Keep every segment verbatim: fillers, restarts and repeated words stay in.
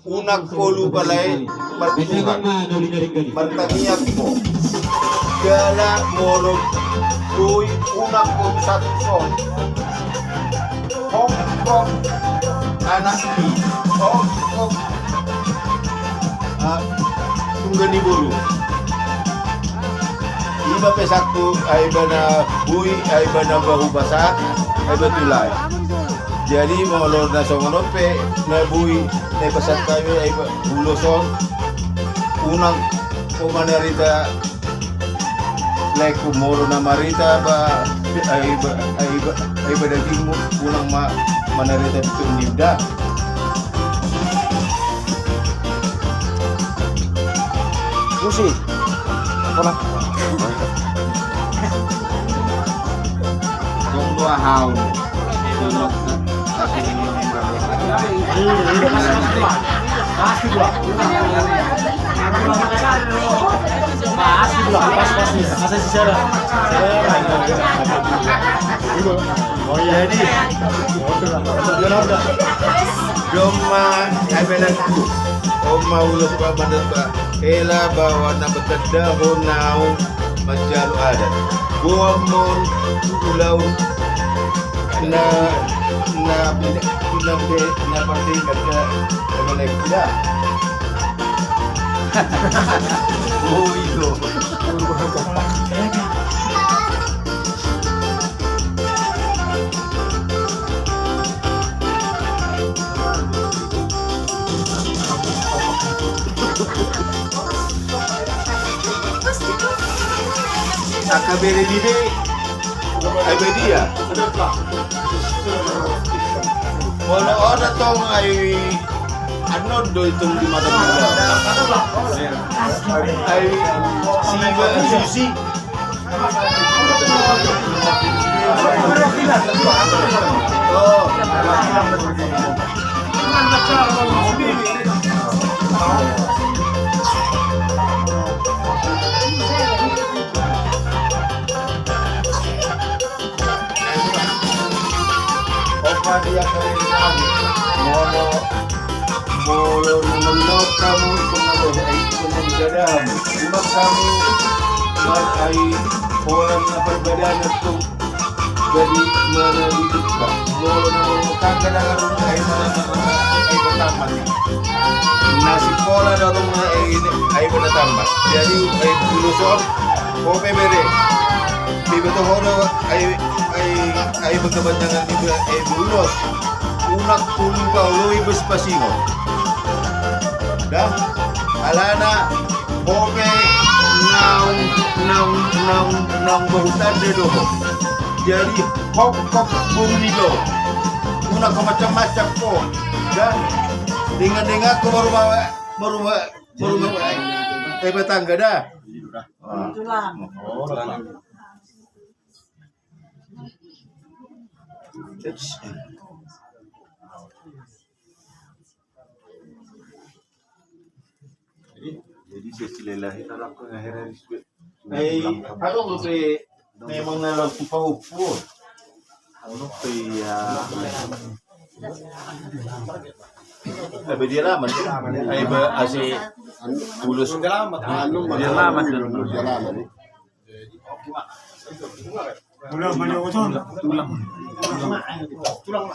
Unang ho lupa lae martuhan, martangiang ho. Jala molo boi unang ho satus on. Hongkong anak i, hongkong, ah, tungga ni boru. Iba pe satu, ai ba na boi, ai ba na bahu basa, ai ba tulai. Jadi molo na songon on pe na boi, na ipasahat hami, ai ba ulos on, unang ho manarita laengku, molo na marita ba, ai ba, ai ba, ai ba dagingmu, unang ma manarita pitung ninda. Musik. Tong do ahau. Jadi, domma, ai menantu. Oma ulos ba mandat ba. Hela baoa na betanda ho naung manjalo adat. Boan mon ulaon na, na, na, na, na partai kerja mengenai kuda. Oh, itu. Angka bere ni be, ai ba dia. Molo on tong ai anon do i tong di mata mula. Ai siba susi. Opa dia kali ni kami. Molo, molo nunun kamu, pengabahan, pengabahan. Umak kamu, mar ai, polan na perbadanan tu. Jadi mana di buka. Molo na molo kaka na ngarung ai mana na ai bertambah. Nasi pola na rung ai, ai bertambah. Jadi ai ulos on. Ho pe bere. Iba toho do ai, ai, ai berkepanjangan iba ai ulos. Unang ho lupa olo iba sipasingon. Dah. Alana ho pe naung, naung, naung, naung bahu tanda do ho. Jadi hongkong boru ni do. Unang ho macam-macam ho. Dah. Dengan-dengan ho baru bawa, baru bawa, baru bawa. Eh, betangga dah. Tulang. Jadi, jadi sesi lelahi talak ko ngakhirnya di sini. Eh, kalau gue pe memang ngalau si paupu. Kalau pe ya. Tapi dia lama. Eh, ba, asi tulus. Dia lama. Dia lama. Tulang, tulang. Tulang.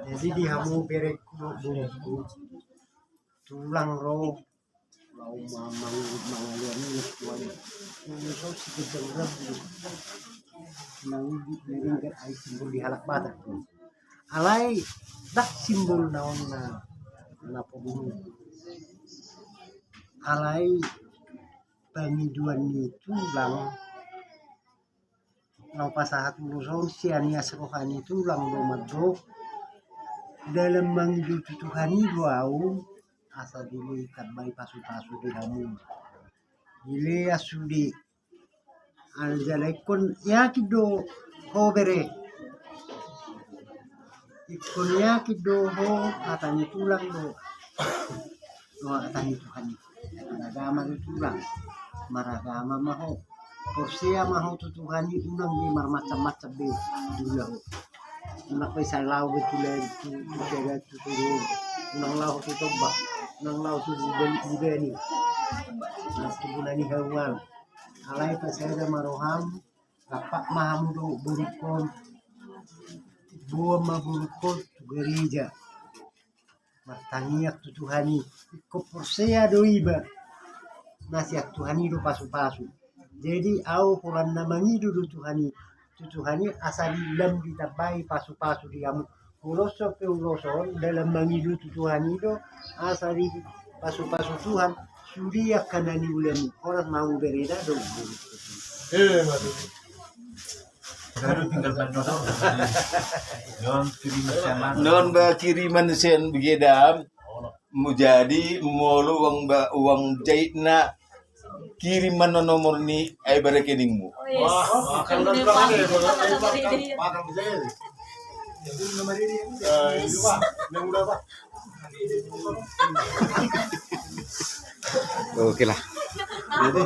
Jadi di hamu bereku, bereku. Tulang ro. Laho ma-, mang-, mangalian i tuan. Molo so si gedang rabu. Nang di ringkat ai simbol di halak Batak. Alai dak simbol na on na, na pogung. Alai pangidoan ni tulang. Laho pasahat ulos on sian ias roha ni tulang do mandok. Dalam mangido tu Tuhan i do au, asa dilehon tambai pasu-pasu di hamu. Dilehon sude. Alai jala ingkon yakin do ho bere. Ingkon yakin do ho hata ni tulang do. Dohot hata ni Tuhan i. Maragama do turang. Maragama ma ho. Porsea ma ho tu Tuhan i, unang be marmacam-macam be dula ho. Unang pe sai laho be tu lae tu, tu sada tu tudu. Unang laho tu tombak. Unang laho tu libani. Unang tu bona ni haungan. Alai pasada ma roham. Rap ma hamu dohot borungkon. Boan ma borungkon tu gereja. Martangiang tu Tuhan i. Ingkon porsea do iba. Na sian Tuhan i do pasu-pasu. Jadi au holan na mangido do Tuhan i. Tu Tuhan i asa di lam ditambai pasu-pasu di hamu. Ulos pe ulos on dalam mangido tu Tuhan i do asa di pasu-pasu Tuhan. Sude angka na niulam i. Horas ma hamu bereda do. Eh, maksudnya. Baru tinggal bantu doang. Non kiriman sian mana? Non ba kiriman sian Bugedam. Mujadi molo uang ba, uang jahitna, kirim ma nomor ni ai ba rekeningmu. Wah, makan. Oke lah. Jadi,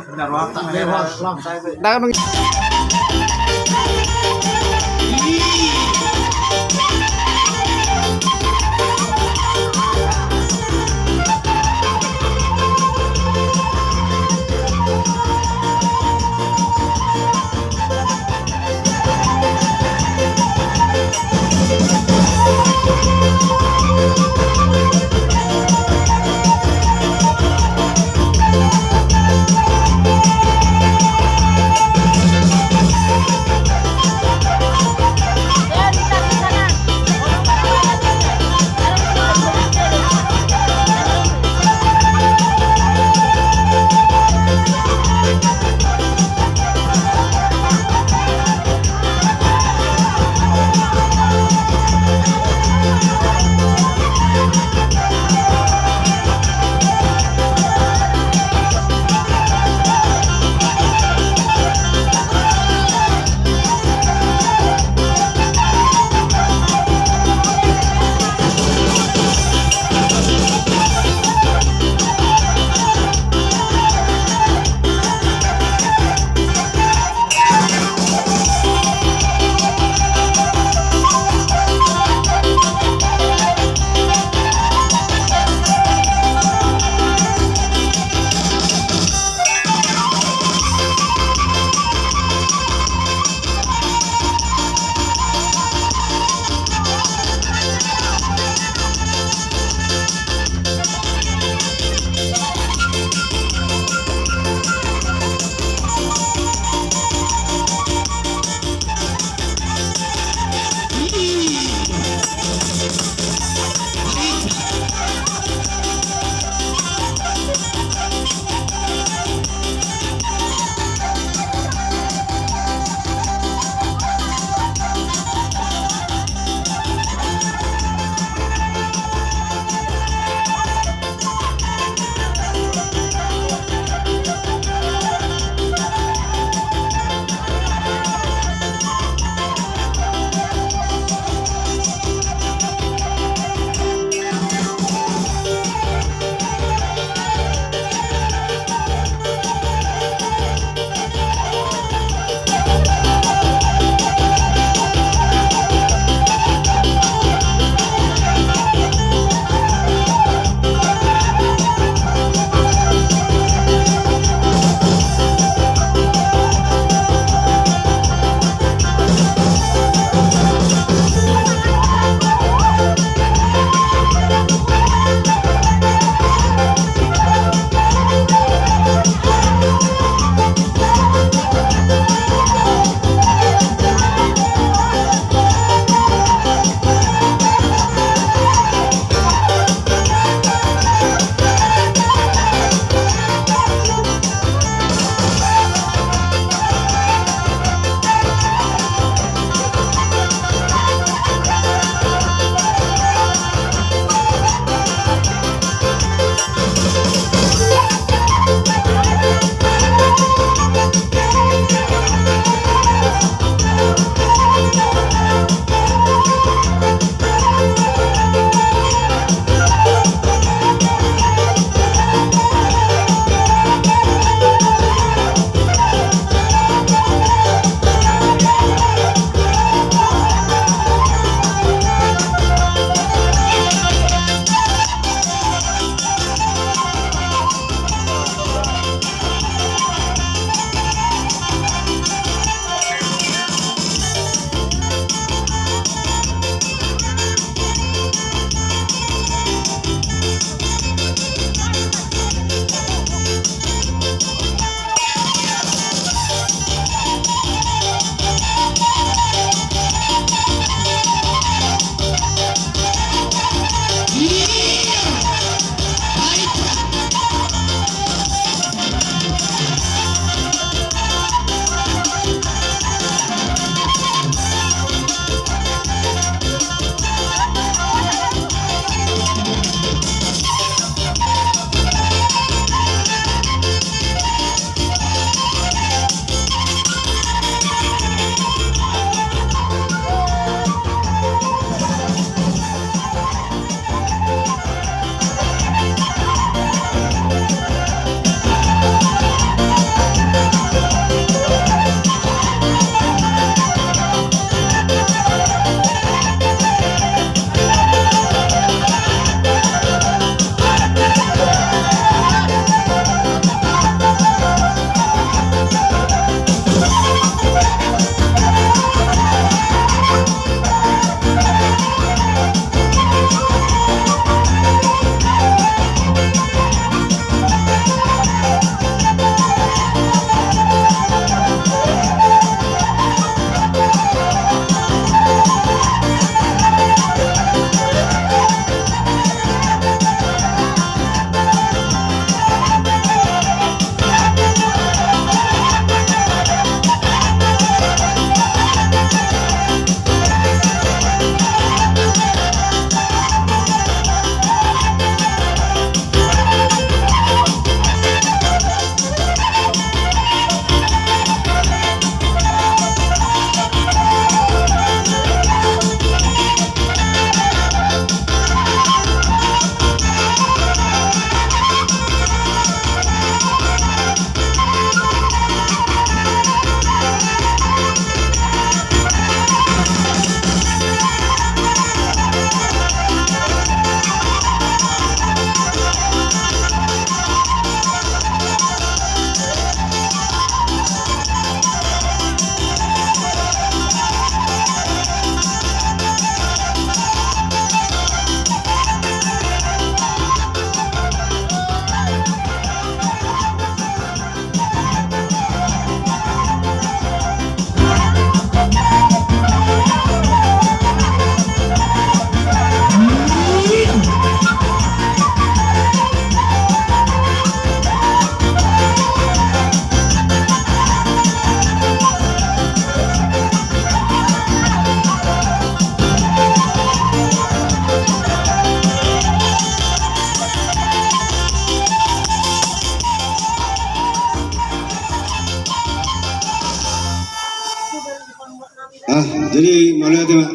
Jadi mauliate ma.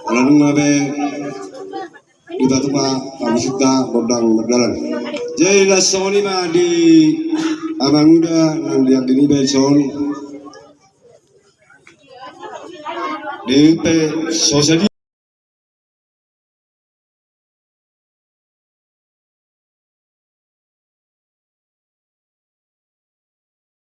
Ala nunga be dipatupa pamusik ta gondang mardalan. Jadi las songon i ma di amanguda nang di anggi niba i son. Di pe so sadia.